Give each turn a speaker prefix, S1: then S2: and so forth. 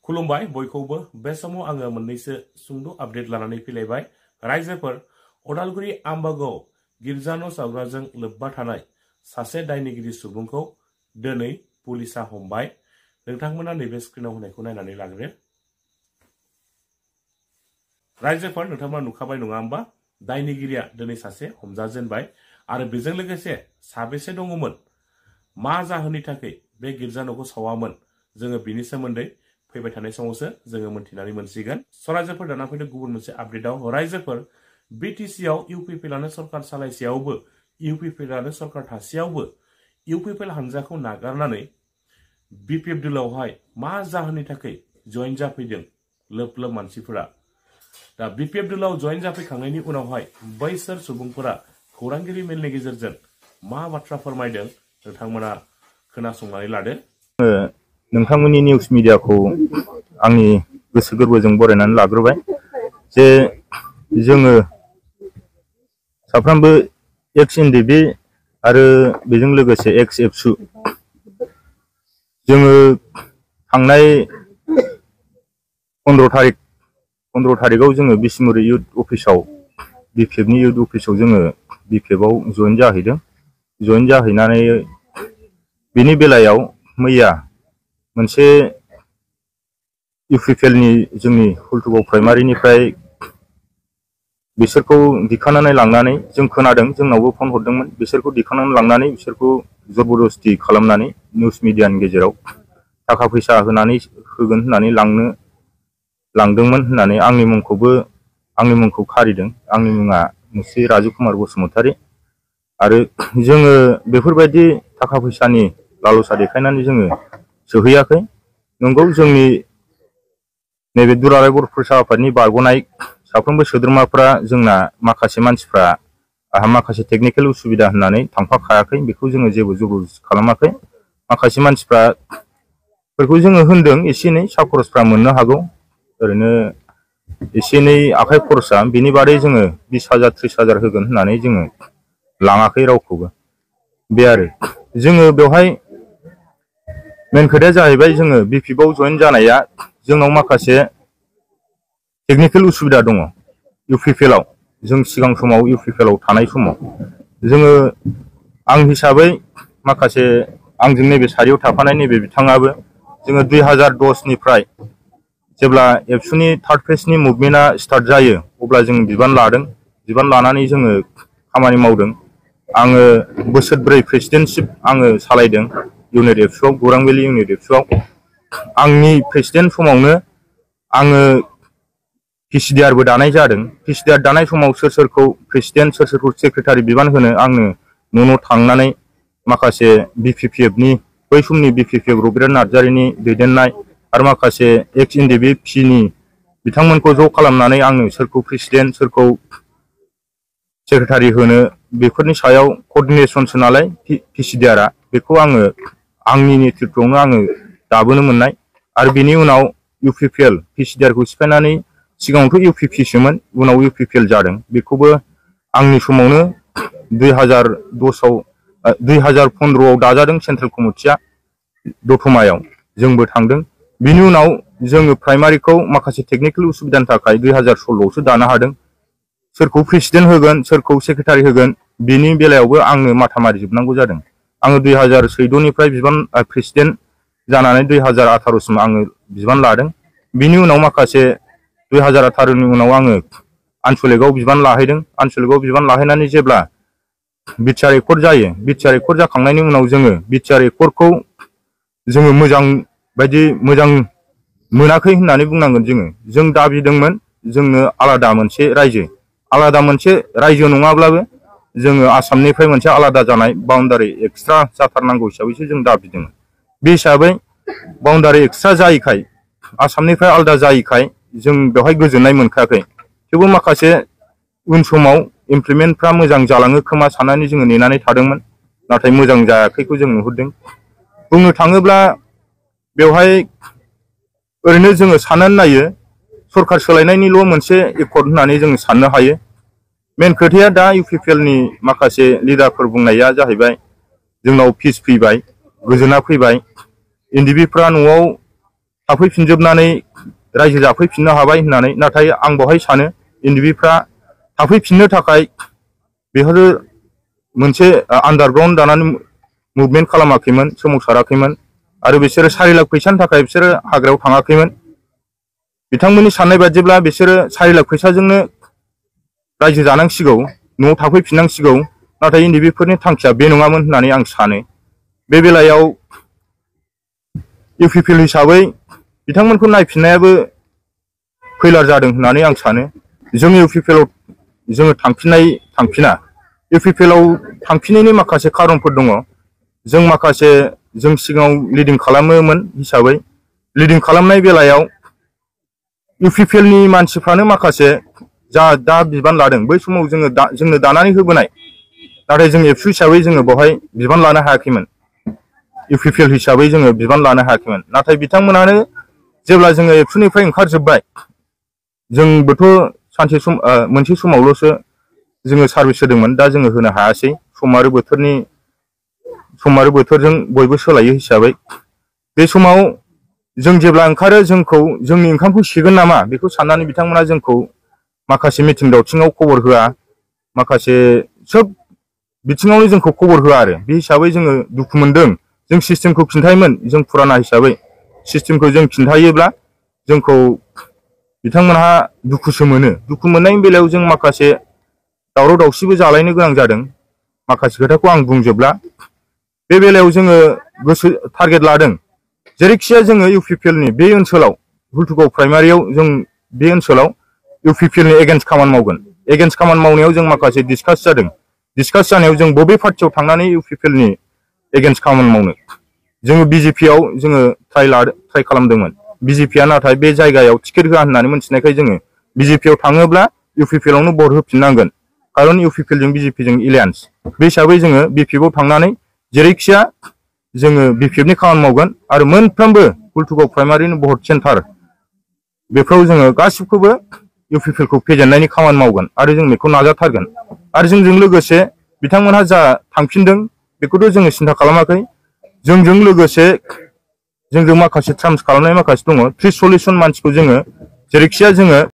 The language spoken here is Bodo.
S1: खुलुमबाय बयखौबो बे समाव आङो मोननैसो सुंद' आपडेट लानानै फैलायबाय। रायजोफोर अदालगुरि आम्बागाव गिर्जा न' सावग्राजों लोब्बा थानाय सासे दायनिगिरि सुबुंखौ दिनै पुलिसा हमबाय। नोंथांमोना नैबे स्क्रिनाव होनायखौ नायनानै लाग्रो। रायजोफोर नोंथांमोना नुखाबाय नङा होमबा, दायनिगिरिया दिनै सासे हमजाजेनबाय आरो बेजों लोगोसे साबेसे दङमोन, मा जाहोननि थाखाय बे गिर्जा न'खौ सावामोन, जोङो बिनि सोमोन्दै फैबाय थानाय समावसो जोङो मोनथिनानै मोनसिगोन। रायजोफोर दाना फैदों गुबुन मोनसे आपडेटआव। रायजोफोर बिटिसिआव इउपिपिएलआनो सरकार सालायसेयावबो, इउपिपिएलआनो सरकार थासेयावबो इउपिपिएल हानजाखौ नागारनानै बिपिएफ दोलावहाय मा जाहोननि थाखाय जइन जाफैदों लोब लोब मानसिफोरा। दा बिपिएफ दोलाव जइन जाफैखांनायनि उनावहाय बैसोर सुबुंफोरा खौरांगिरि मेलनि गेजेरजों मा बाथ्रा फोरमायदों नोंथांमोना खोनासंनानै लादो।
S2: नोंथांमोननि निउस मिडियाखौ आंनि गोसो गोरबोजों बरायनानै लाग्रोबाय जे जोङो साफ्रोमबो एक्स एनडिबि आरो बेजों लोगोसे एक्स एबसु जोङो थांनाय 15 तारिखआव जोङो बिसमुरि इउथ अफिसाव बिपिएफनि इउथ अफिसाव जोङो बिपिएफआव जइन जाहैदों। जइन जाहैनानै बिनि बेलायाव मैया मोनसे इउपिपिएलनि जोंनि हुलथुगाव प्राइमारिनिफ्राय बिसोरखौ दिखांनानै लांनानै, जों खोनादों जोंनावबो फन हरदोंमोन, बिसोरखौ दिखांनानै लांनानै बिसोरखौ जबरदस्ति खालामनानै निउस मिडियानि गेजेराव थाखा फैसा होनानै होगोन होननानै लांदोंमोन होननानै आंनि मुंखौ खारिदों। आंनि मुङा मुस्रि राजु कुमार बसुमतारी। आरो जोङो बेफोरबायदि थाखा फैसानि लालसा देखायनानै जोङो सोहैयाखै। नंगौ, जोंनि नैबे दुलाराय बर' फरायसा आफादनि बारग'नाय साफ्रोमबो सोद्रोमाफ्रा, जोंना माखासे मानसिफ्रा आंहा माखासे टेकनिकेल उसुबिदा होननानै थांफाखायाखै, बेखौ जोङो जेबो जबरदस्ति खालामाखै। माखासे मानसिफोरखौ जोङो होनदों एसे एनै सा खरसफ्रा मोननो हागौ, ओरैनो एसे एनै आखाइ खरसा, बिनि बादै जोङो 20,000 30,000 होगोन होननानै जोङो लाङाखै रावखौबो। बे आरो जोङो बेवहाय मेन खोथाया जाहैबाय, जोङो बिपिएफआव जइन जानाया जोंनाव माखासे टेकनिकेल उसुबिदा दङ। इउपिपिएलआव जों सिगां समाव इउपिपिएलआव थानाय समाव जोङो, आं हिसाबै माखासे आंजों नैबे सारियाव थाफानाय नैबे बिथाङाबो, जोङो 2010निफ्राय जेब्ला एबसुनि थार्ड फेजनि मुभमेन्टआ स्टार्ट जायो अब्ला जों बिबान लादों। बिबान लानानै जोङो खामानि मावदों। आङो बोसोरब्रै प्रेसिडेन्टशिप आङो सालायदों इउनिट एबसुआव, गौरां भेलि इउनिट एबसुआव। आंनि प्रेसिडेन्ट समावनो आङो पिसिडिआरबो दानाय जादों। पिसिडिआर दानाय समाव सोर सोरखौ प्रेसिडेन्ट, सोर सोरखौ सेक्रेटारि बिबान होनो आंनो न' थांनानै माखासे बिपिपिएफनि बै समनि बिपिपिएफ रबिराज नार्जारिनि दैदेननाय आरो माखासे एक्स एनडिबि पिनि बिथांमोनखौ ज' खालामनानै आंनो सोरखौ प्रेसिडेन्ट, सोरखौ सेक्रेटारि होनो, बेफोरनि सायाव कर्डिनेसनसो नालाय पिसिडिआरआ, बेखौ आङो आंनि नेतृत्वआवनो आङो दाबोनो मोननाय। आरो बेनि उनाव इउपिपिएल पिसिडिआरखौ सिफायनानै, सिगाङावथ' इउपिपिसोमोन, उनाव इउपिपिएल जादों। बेखौबो आंनि समावनो 2015आव दाजादों सेन्ट्रेल कमिटिया दतमायाव, जोंबो थांदों। बिनि उनाव जोङो प्राइमारिखौ माखासे टेकनिकेल उसुबिदानि थाखाय 2016आवसो दानो हादों। सोरखौ प्रेसिडेन्ट होगोन, सोरखौ सेक्रेटारि होगोन, बिनि बेलायावबो आंनो माथा मारिजोबनांगौ जादों। आङो 2014निफ्राय प्रेसिडेन्ट जानानै 2018सिम आङो बिबान लादों। बिनि उनाव माखासे 2018नि उनाव आङो आनसलिकआव बिबान लाहैदों। आनसलिकआव बिबान लाहैनानै जेब्ला बिटिआर एकर्ड जायो, बिटिआर एकर्ड जाखांनायनि उनाव जोङो बिटिआर एकर्डखौ जोङो मोजां मोनाखै होननानै बुंनांगोन। जों दाबिदोंमोन जोंनो आलादा मोनसे रायजो नङाब्लाबो जोङो आसामनिफ्राय मोनसे आलादा जानाय बाउन्डारि एक्सट्रा जाथारनांगौ हिसाबैसो जों दाबिदोंमोन। बे हिसाबै बाउन्डारि एक्सट्रा जायैखाय, आसामनिफ्राय आलादा जायैखाय जों बेवहाय गोजोननाय मोनखायाखै। थेवबो माखासे उन समाव इमप्लिमेन्टफ्रा मोजां जालाङो खोमा साननानै जोङो नेनानै थादोंमोन, नाथाय मोजां जायाखैखौ जों नुहुरदों। बुंनो थाङोब्ला बेवहाय ओरैनो जोङो साननानै नायो, सरकार सोलायनायनिल' मोनसे एकर्ड होननानै जों साननो हायो। मेन खोथाया दा इउपिपिएलनि माखासे लिडारफोर बुंनाया जाहैबाय, जोंनाव पिस फैबाय, गोजोना फैबाय, एनडिबिफ्रा न'आव थाफैफिनजोबनानै रायजो जाफैफिननो हाबाय होननानै। नाथाय आं बेवहाय सानो एनडिएफबिफ्रा थाफैफिननो थाखाय बेफोरो मोनसे आन्डारग्राउन्ड दानानै मुभमेन्ट खालामाखैमोन, सोमावसाराखैमोन आरो बिसोरो 4 लाख फैसानि थाखाय बिसोरो हाग्रायाव थाङाखैमोन। बिथांमोननि साननाय बादिब्ला बिसोरो 4 लाख फैसाजोंनो रायजो जानांसिगौ, न'आव थाफैफिननांसिगौ। नाथाय एनडिएफबिफोरनि थांखिया बे नङामोन होननानै आं सानो। बे बेलायाव इउपिपिएल हिसाबै बिथांमोनखौ नायफिननायाबो फैलार जादों होननानै आं सानो। जों इउपिपिएलआव जोङो थांफिना। इउपिपिएलआव थांफिननायनि माखासे खारनफोर दङ। जों सिगाङाव लिडिं खालामोमोन हिसाबै लिडिं खालामनाय बेलायाव इउपिपिएलनि मानसिफ्रानो माखासे दा बिबान लादों, बै समाव जोंनो दानानै होबोनाय, नाथाय जों एबसु हिसाबै जोङो बेवहाय बिबान लानो हायाखैमोन। इउपिपिएल हिसाबै जोङो बिबान लानो हायाखैमोन। नाथाय बिथांमोनानो जेब्ला जोङो एबसुनिफ्राय ओंखारजोब्बाय, जोंबोथ' मोनसे समावल'सो जोङो सार्भिस होदोंमोन, दा जोङो होनो हायासै। सम आरो बोथोरजों बयबो सोलायो हिसाबै बे समाव जों जेब्ला ओंखारो जोंनि ओंखामखौ सिगोन नामा बेखौ साननानै बिथांमोना जोंखौ माखासे मिथिं दावथिङाव खबर होआ, माखासे सोब बिथिङावनो जोंखौ खबर होआ आरो। बे हिसाबै जोङो दुखु मोनदों। जों सिस्टेमखौ खिन्थायोमोन, जों फुराना हिसाबै सिस्टेमखौ जों खिन्थायोब्ला जोंखौ बिथांमोनहा दुखुसो मोनो। दुखु मोननायनि बेलायाव जों माखासे दावराव दावसिबो जालायनो गोनां जादों। माखासे खोथाखौ आं बुंजोबला। बे बेलायाव जोङो टारगेट लादों, जेरैखिजाया जोङो इउपिपिएलनि बे ओनसोलाव हुल्टुगाव प्राइमारियाव जों बे ओनसोलाव इउपिपिएलनि एगेन्स्ट खामानि मावगोन। एगेन्स्ट खामानि मावनायाव जों माखासे डिसकास जादों। डिसकास जानायाव जों बबे पार्टियाव थांनानै इउपिपिएलनि एगेन्स्ट खामानि मावनो जोङो बिजेपिआव जोङो ट्राइ खालामदोंमोन। बिजेपिआ नाथाय बे जायगायाव टिकेट होआ होननानै मोनथिनायखाय जोङो बिजेपिआव थाङोब्ला इउपिपिएलआवनो भट होफिननांगोन, खारन इउपिपिएलजों बिजेपिजों एलायन्स। बे हिसाबै जोङो बिपिएफआव थांनानै जेरैखिया जोङो बिपिएफनि खामानि मावगोन आरो मोनफ्रोमबो हुल्टुगाव प्राइमारिनि भट सेन्टार बेफ्राव जोङो गासिबखौबो इउपिपिएलखौ फेजेननायनि खामानि मावगोन आरो जों बेखौ नाजाथारगोन। आरो जोंजों लोगोसे बिथांमोनहा जा थांफिनदों बेखौथ' जोङो सिन्था खालामाखै। जोंजों लोगोसे जोंजों माखासे टार्म्स खालामनाय माखासे दङ। 30-40 जन मानसिखौ जोङो जेरैखिया जोङो